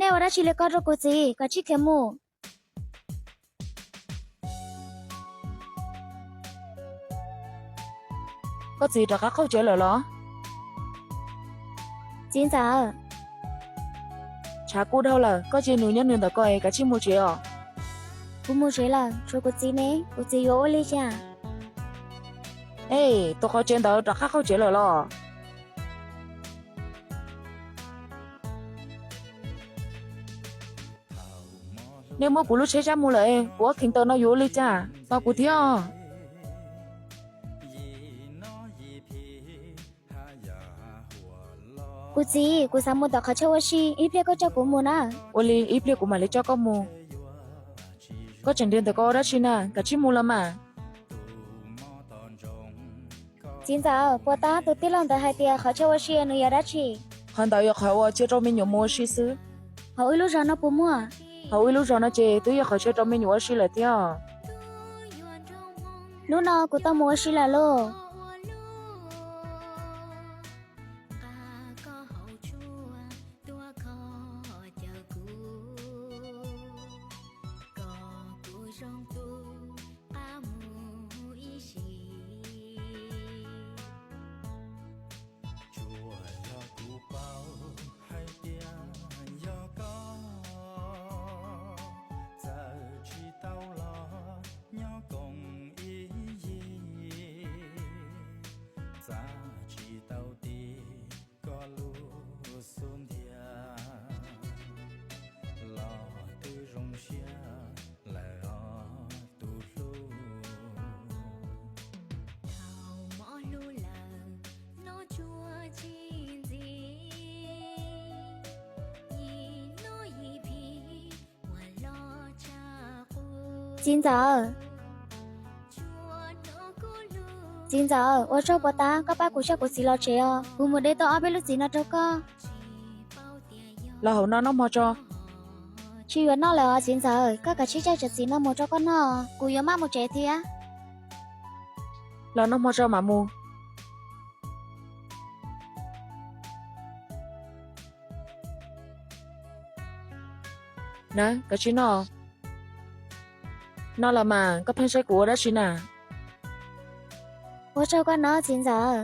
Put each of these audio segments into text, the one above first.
Nej ua dab tsi li ko rau kuv txiv? Kav tsij khiav mus. Koj txiv rov qab qaug tsev lawm los? Txiv ntxawm, tshav kub dhau lawm, koj cia nws nyob nws ntawm ko es kav tsij mus tsev os. Kuv mus tsev lawm, tshuav kuv txiv ne, kuv txiv yuav ua li cas? Ej, tus qhov tsev ntawd rov qab qaug tsev lawm los? Nej muab kuv lub tsheb zab mus lawm, kuv ob kheev taw no yuav ua li cas? Tos kuv thiab. Kuv txiv, kuv xav mus tom qhov chaw ua si, ib pliag koj coj kuv mus na. Ua li ib pliag kuv mam li coj koj mus. Koj tseem nrhiav ntawm ko ua dab tsi na? Kav tsij mus los mas. Txiv ntxawm, puas tab tus tij laug ntawd hais tias qhov chaw ua si nws yog dab tsi? Qhov ntawd yog qhov uas cia rau me nyuam mus ua si xwb. Hauv wb lub zos no puas muaj? Hauv wb lub zos no ces twb yog qhov chaw rau me nyuam ua si lawm thiab. Hnub no kuv tau mus ua si lawm lauj. Txiv ntxawm, txiv ntxawm, ua tsaug puas tab koj pab kuv coj kuv txiv los tsev os, kuv mus de tau ob peb lub txiv no rau koj. Los hauv no noj mov tso. Tsis yuav noj lawm os txiv ntxawm, koj kav tsij coj cov txiv no mus rau koj noj, kuv yuav maj mus tsev thiab. Los noj hmo tso mam mus. Na, koj tsis noj? Noj los mas, koj pheej saib kuv ua dab tsi na? Ua tsaug koj no txiv ntxawm.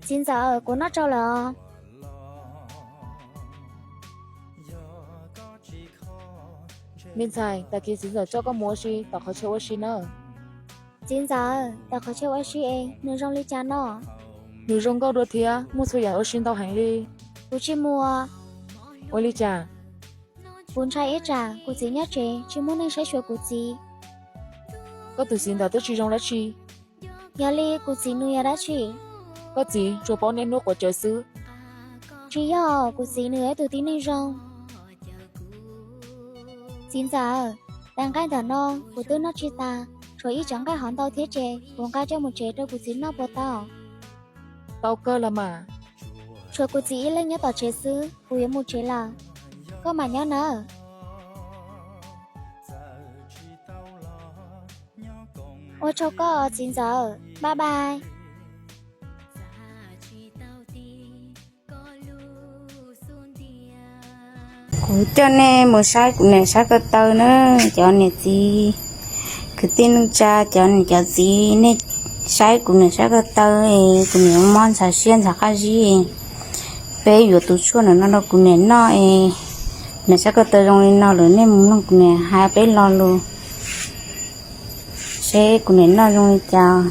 Txiv ntxawm, kuv noj tsau lawm os. Me ntxhais, tag kis txiv ntxawm coj koj mus ua si tom qhov chaw ua si nawb. Txiv ntxawm, tom qhov chaw ua si es nws zoo li cas no? Nws zoo nkauj dua thiab muaj txhua yam ua si ntau heev li. Kuv tsis mus. Ua li cas? Kuv ntshai ib tsam kuv txiv nyob tsev tsis muaj neeg saib xyuas kuv txiv. Koj tus txiv ntawd twb tsis zoo dab tsi. Yog li kuv txiv nws yog dab tsi? Koj txiv tsuas paub niaj hnub quav cawv xwb. Tsis yog, kuv txiv nws yog ib tug tib neeg zoo. Txiv ntxawm, tais nqaij ntawm no kuv twb noj tsis tas, tshuav ib cov nqaij hov ntau thiab ces kuv nqa coj mus tsev rau kuv txiv noj puas tau? Tau kawg los mas. Tshuav kuv txiv ib leeg nyob tom tsev xwb, kuv yuav mus tsev lawm. Koj mam nyob nawb. Ua tsaug koj txiv ntxawm, bye bye. Kuv coj nej mus saib kuv niam sab ko taw na, cov niam txiv kwv tij neej tsa, cov niam cov txiv, nej saib kuv niam sab ko taw, kuv niam mob ntxhov siab ntxhov qab zib. Peb yuav tus tshuaj ntawm no rau kuv niam noj es, niam sab ko taw zoo li no lawm nej mus mloog kuv niam hais peb lo lus seb kuv niam noj zoo li cas.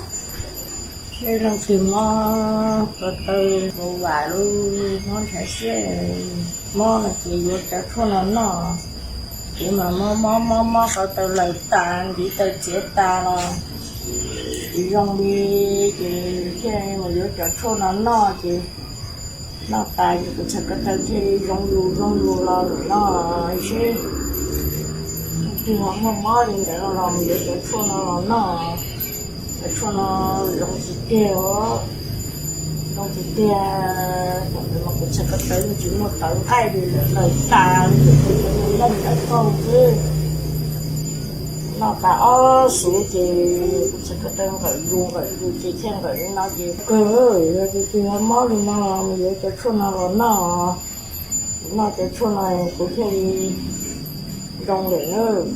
Seb leej twg mob ko taw, mus vam lub mob ntxhov siab, mob no ces yuav cov tshuaj no noj. Ces mas mob mob mob mob ko taw lawm tas ntiv taw txiav tas los tsis zoo li, ces thiaj mus yuav cov tshuaj no noj ces noj tas ces kuv txhais ko taw thiaj li zoo lus zoo lus los lawm no. Seb leej twg ho muaj mob li ntawd no los mus yuav cov tshuaj no los noj, cov tshuaj no zoo tiag tiag os. Tiag tiag, thaum ntawd mas kuv txhais ko taw tsis muaj tawv nqaij li lawm, tawv tas li, kuv tus me leej ntawd kaug xwb. Noj tas ob xuv ces kuv txhais ko taw nqawm zus nqawm zus ces thiaj nqawm li no ces kawg, yog tias tsis yog mob li no los yuav cov tshuaj no los noj. Kuv noj cov tshuaj no kuv thiaj li zoo lawm na.